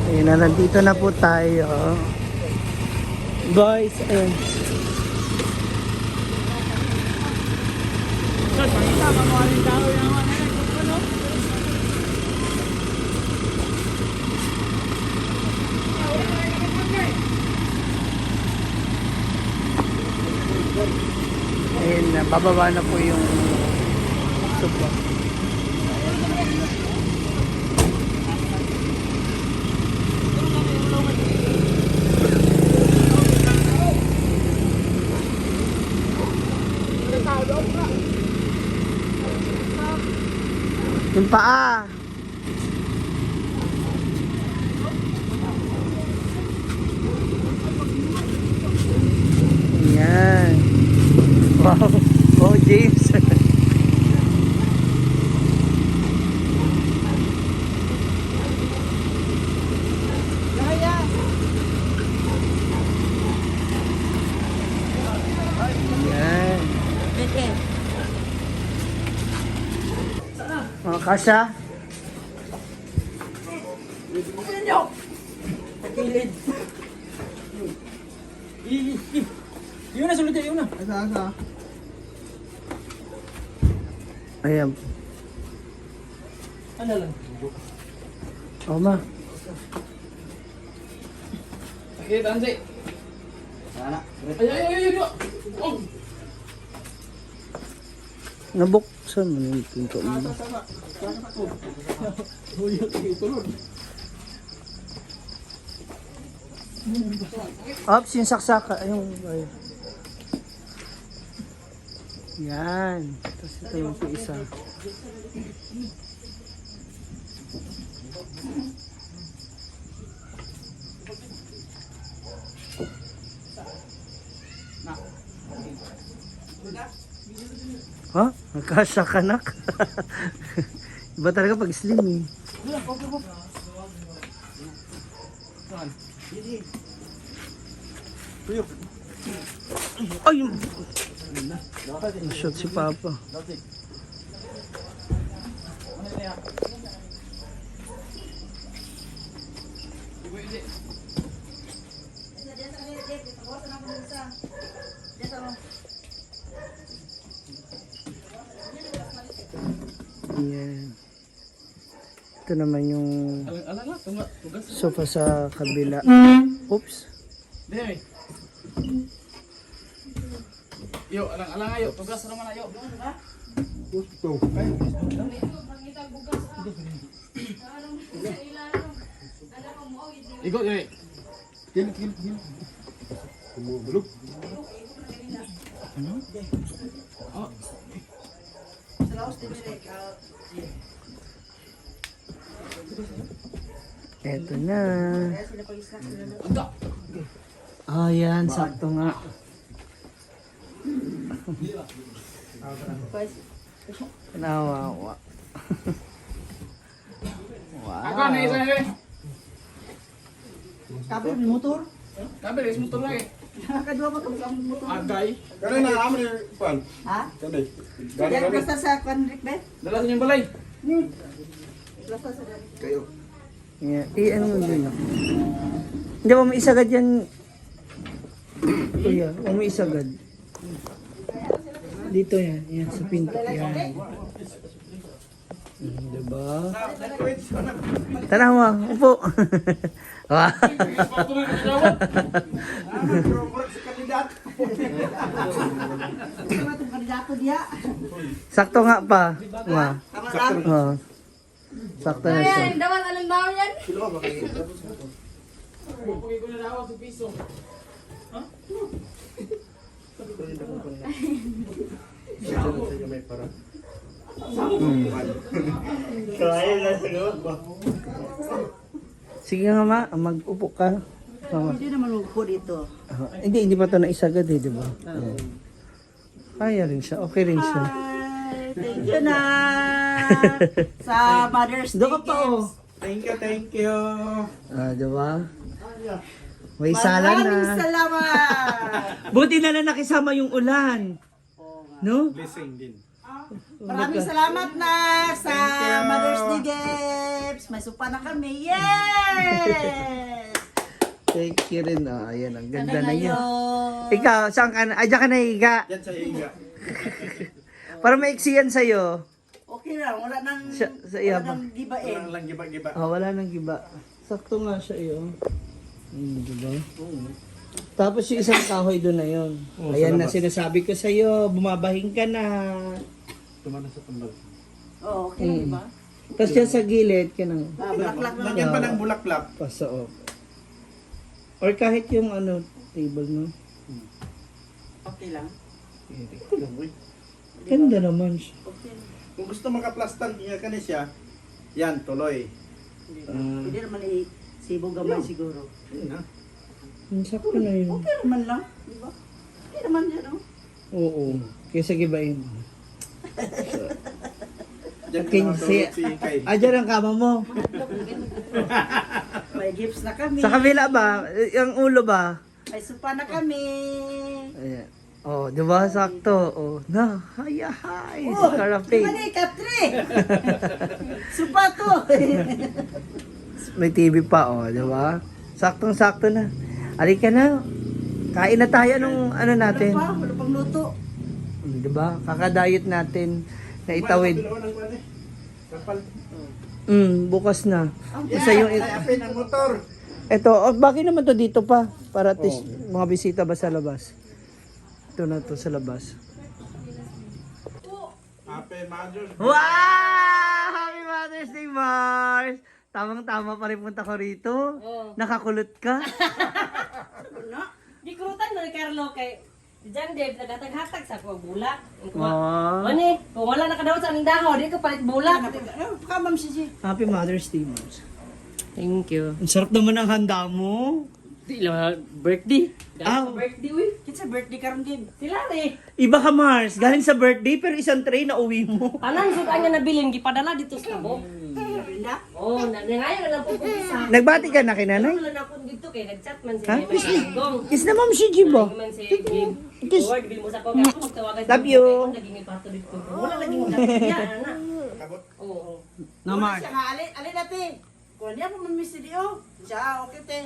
Ayun na, nandito na po tayo. Boys, ayun. Ayun na, bababa na po yung sopa. Yung paa. Ayan. Wow. Oh, James. Ayan. Oh, kasha. Yun na, sulod yun na. Ayan. Ano lang? Oh, ma. Okay, tansi. Ay, ay, ay, ay, ay. Oh! Nabuksan mo na yung pinto mo. Ops, yung saksaka. Yung, ay. Yan. Tapos ito yung po isa. Ha? Nagkasya ka nak? Iba talaga pag slim eh. Ay! Shot si Papa. Yan. Ito naman yung Alang, alang, tunga, tugas. sofa sa kabila. Oops. Dili. Yo, alang, alang ayo, tugas naman ayo. Igo, dili. Eto na. Oh, yan. Sakto nga. Nawawa. Ako na isa na. Kabel ni motor. Kabel is motor lagi. Nakadua pa kami ang motor. Agay. Kani na amo ni pan. Ha? Kani. Gani Yan gani. basta sa kwan Rick be. Dala sa inyong balay. Basta sa dali. Kayo. Yeah. Eh, ano mo yun? Hindi ba may isagad yan? Kuya, o may isagad. Dito yan. Yan, sa pinto. Yan. Diba? Tara mo, upo. Wow. Ito itong kandidato diya. Sakto nga pa. Ma. Tama lang. Oo. Sakto na siya. Ayan, dapat anong daw yan? Pupugay ko na daw sa piso. Sige nga ma, mag-upo ka. Tama. Hindi naman upo dito. Ah, hindi, hindi pa ito naisagad eh, di ba? Oo. Kaya rin siya, okay rin siya. Hi, thank you na sa Mother's Day Doon ka pa oh. gifts. Thank you, thank you. Ah, di ba? May sala Maraming na. salamat. Buti na lang nakisama yung ulan. No? Blessing din. Maraming salamat na sa Mother's Day gifts. May sopa na kami. Yay! Yes! Thank you rin. Oh, ayan, ang ganda na Sana yan. ngayon. Ikaw, saan ka na? Ay, dyan ka nahiga. Yan sa iya. Para maiksi yan sa'yo. Okay lang, wala nang, Sa iya wala ba? nang gibain. Walang lang giba-giba. Ah, wala nang giba. Sakto nga siya eh, oh. Diba? Tapos yung isang kahoy doon na yun. Oo, sa Ayan na labas. sinasabi ko sa'yo, bumabahing ka na. Tumana sa tambal. Oh, okay lang, diba? Tapos dyan sa gilid, ka nang Ah, bulaklak na lang. Lagyan pa ng bulaklak. paso. Or kahit yung ano, table, no? Okay lang. Ganda naman siya. Okay lang. Kung gusto makaplastan nga ka ni siya, yan, tuloy. Hindi na. Pwede naman i-sibo gamay siguro. Yun na. Ang sakto na yun. Okay naman lang, di ba? Okay naman yan, oh. Oo. Kaysa gibain. Diyan ka Okay, na matulog si- si Ikay. Ah, dyan ang kama mo. May gifts na kami. Sa kabila ba? Yung ulo ba? May sopa na kami. Ayan. Oh, di ba? Sakto. Oh, na, hi, hi. Oh, Si Karape. di ba ni Katre? Sopa to. May TV pa, oh, di ba? Saktong-sakto na. Halika na. Kain na tayo nung ano natin. Wala pa, wala pang luto. Di ba? Kakadayet natin na itawid. Kapal. Bukas na. Basta yung Ay, apin ang motor. Ito, oh, bakit naman to dito pa? Para at least mga bisita ba sa labas? Ito na to sa labas. Happy Mother's Wow! Happy Mother's Day, Mars! Tamang-tama pa rin punta ko rito. Nakakulot ka. Gikrutan mo ni Carlo kay Jan Dave naghatag-hatag sa ako bulak. Wow. Ani, kung wala na kadaot sa aning dahon, di ko palit bulak. Eh, baka ma'am si Happy Mother's Day, Mars. Thank you. Ang sarap naman ang handa mo. Di lang birthday. Ah. Dahil sa birthday uy. Kinsa birthday karon din. Sila ni. Iba ka, Mars. Galing sa birthday, pero isang tray na uwi mo. Tanan sud ang nga nabilin gipadala dito sa tabo. Brenda. Oh, na ngayon na lang po kung isa. Nagbati ka na kay nanay? Wala na akong dito kay nagchat man si Ha? May Gong. Kiss na ma'am si Jibo. Man si Gib. Kiss. Lord, bil mo sa ko kay ako magtawagan. Love you. Naging ipato dito. Wala lagi mo ya ana. Oo. No, Mars. Siya nga ali ali dati. Kuan niya po man miss di oh. Siya okay te.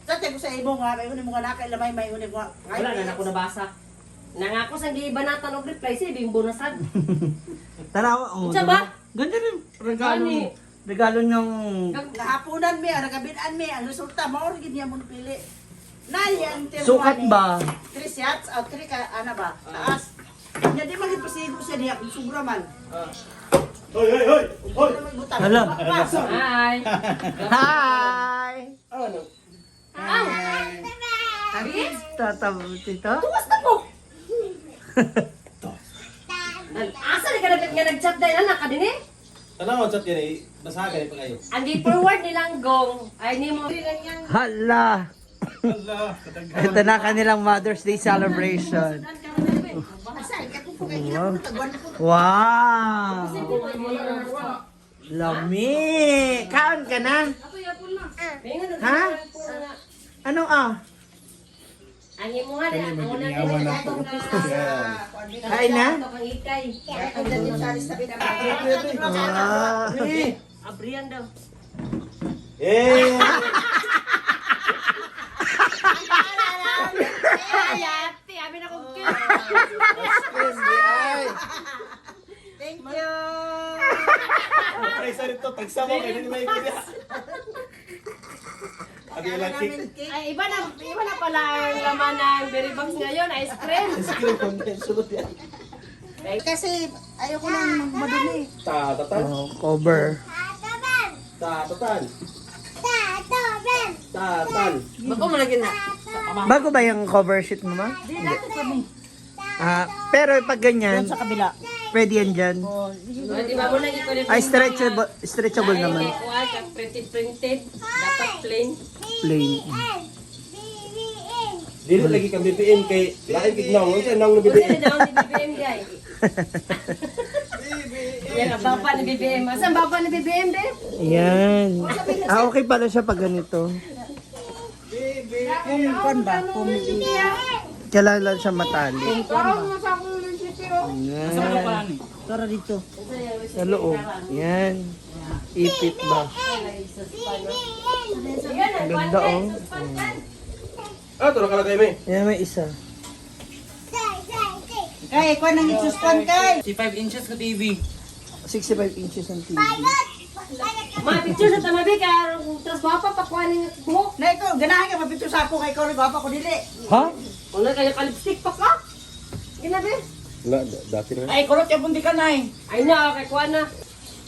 Sa te ko sa imo nga may uni mo nga naka lamay may uni mo. Wala na ako nabasa. Nangako sa gibanatan og reply si bimbo na sad. Tarawa. Oh, Unsa diba? ba? Ganda rin. Regalo. Ani. Regalo ng... Nahaponan mi, nagabinan mi, ang resulta mao ra gid niya mo pili. Nay ang termo Sukat ani. ba? Three shots o three ka ana ba? Taas. Nya di man gid pasigo siya niya kung sobra man. Hoy, hoy, hoy! Hoy! Wala man butang. Hala. Pasok. Hi. Hi! Aw. Tata, tito? Tuwas na po. Asa ni ka nag nga nag-chat dahil anak ka din eh? Tanaw, chat yan eh. Basahan pa kayo. Ang gi-forward nilang gong ay nimo Hala! Allah, kadaghan. Ito na kanilang Mother's Day celebration. Asa ka ko kay gina ko tagwan ko. Wow! Lami! Kaon ka na? Ha? Anong ah? Ang imuha ni ang una nila Kain na? ang ikay. Ah. Abrian daw. Eh! Ate, abi na kong cute. Thank you. Ay, sa rito, tagsama kayo ni may kuya. Abi lang cake. Ay, iba na pala ang laman ng berry box ngayon, ice cream. Screen content, sulod yan. Kasi ayoko nang madumi. Ta, tatan. Oh, cover. Ta, tatan. Tatan. Bako mo lagi na. Bago ba yung cover sheet mo, ma? Hindi. Ah, pero pag ganyan, Sa kabila. pwede yan dyan. Di ba mo nang ikulit? Ay, stretchable, stretchable naman. Ay, kuha ka printed printed. Dapat plain. Plain. Dili lagi kang BPN kay lain kig naong. Unsa naong ng Unsa BPN? ni daw ni BBM guy? Yan ang baba ni BBM. Asan baba ni BBM be? Yan. Ah, okay pala siya pag ganito. Kung kuan ba? Kung Kailangan lang siya matali. Yan. tara dito. Sa loob. Yan. Ipit ba? Ganda oh. Ah, ito nakalagay mo eh. Yan may isa. Kay, kuan nang isuskan kay. Si 5 inches ka TV. 65 inches ang TV. Ma, picture sa tamabi kay tas gwapa pa kuha ning buhok. Na ikaw, ganahan ka mapicture sa ako kay ikaw rin gwapa ko dili. Ha? Wala kayo ka-lipstick pa ka. Ginabi. Wala, dati na. Ay, kulot yung bundi ka na eh. Ay na, kay kuha na.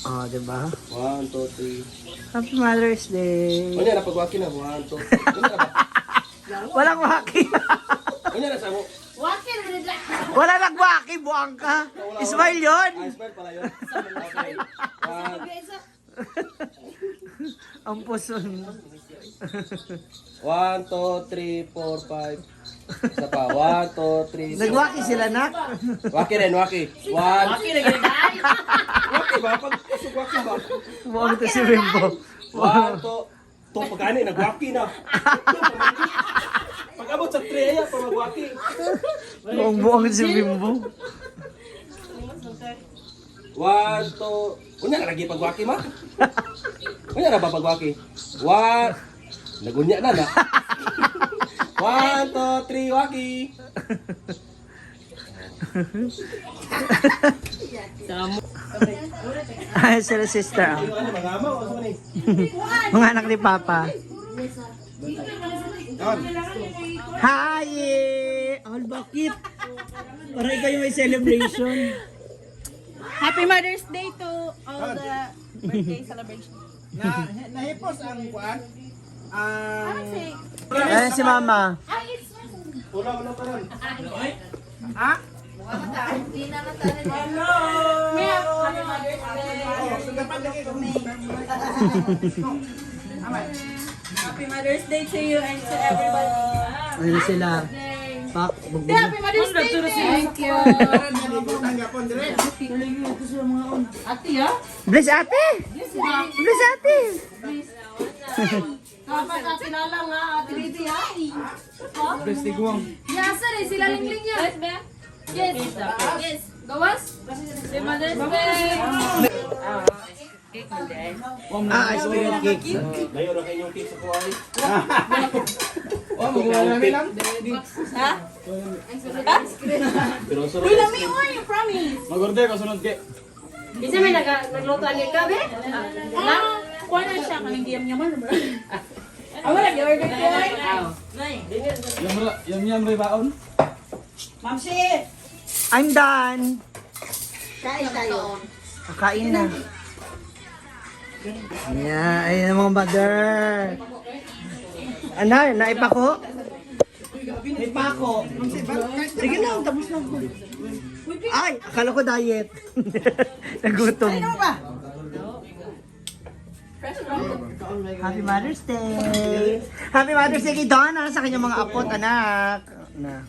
Ah, diba? 1, 2, 3. Happy Mother's Day. Unya na, pagwaki na. 1, 2, 3. Unya na ba? Walang waki. Unya na sa mo. Wakil rin lang. Wala nagwaki, buang ka. Smile yun. Ah, smile pala yun. Okay. Ang puson. 1, 2, 3, 4, 5. Isa pa. 1, 2, 3, 4. Nagwaki sila, nak. Waki rin, waki. 1. Waki na gid ay. Waki ba? Pag kusog waki ba? Buang to si Bimbo. 1, 2, 2, pag ano, nagwaki na. Pag abot sa 3, ayan, pa magwaki. Buang buang si Bimbo. 1, 2, unya na lagi pagwaki ma? Unya na ba pagwaki? 1, nagunya na na. 1, 2, 3, waki. Ay, sila sister. ah. Ano, mga ama o sa ni? Mga anak ni Papa. Hi! All bakit? Para ikaw yung may celebration. Happy Mother's Day to all the birthday celebration. Na nahipos ang kuan. Ang Ayan si Mama. Wala, wala pa rin. ha? Happy Mother's Day. Oh, sundapan lagi ko. Happy Mother's Day to you and to everybody. Ayan sila. Pak, bugbog. Happy Mother's Day. Thank you. Butang gapon dire. Ate ah. Bless ate! Bless ate! Dapat ate lala nga, ate baby ha. Bless ni Guang. Yasa rin sila lingling ya. Yes. Yes. Gawas? Happy Mother's Day. Ah, ice cream cake. Layo na kayo yung cake sa kuhay. Oh, magawa namin lang. Ha? Pero sunod. Uy, lami oy, you promise. Mag-order ko sunod kay. Isa may nagluto ani ka be? Ah, kuha na siya kanang diyam niya man. Ah, wala gi-order ko. Yam ra, yam yam ray baon. Ma'am si, I'm done. kain tayo. Kakain na. Yeah, ayun ang mga mother. Ano, naipako? May pako. Sige lang, tapos na ako. Ay, akala ko diet. Nagutom. Ano ba? Happy Mother's Day! Happy Mother's Day kay Donna sa kanyang mga apot, anak. Na.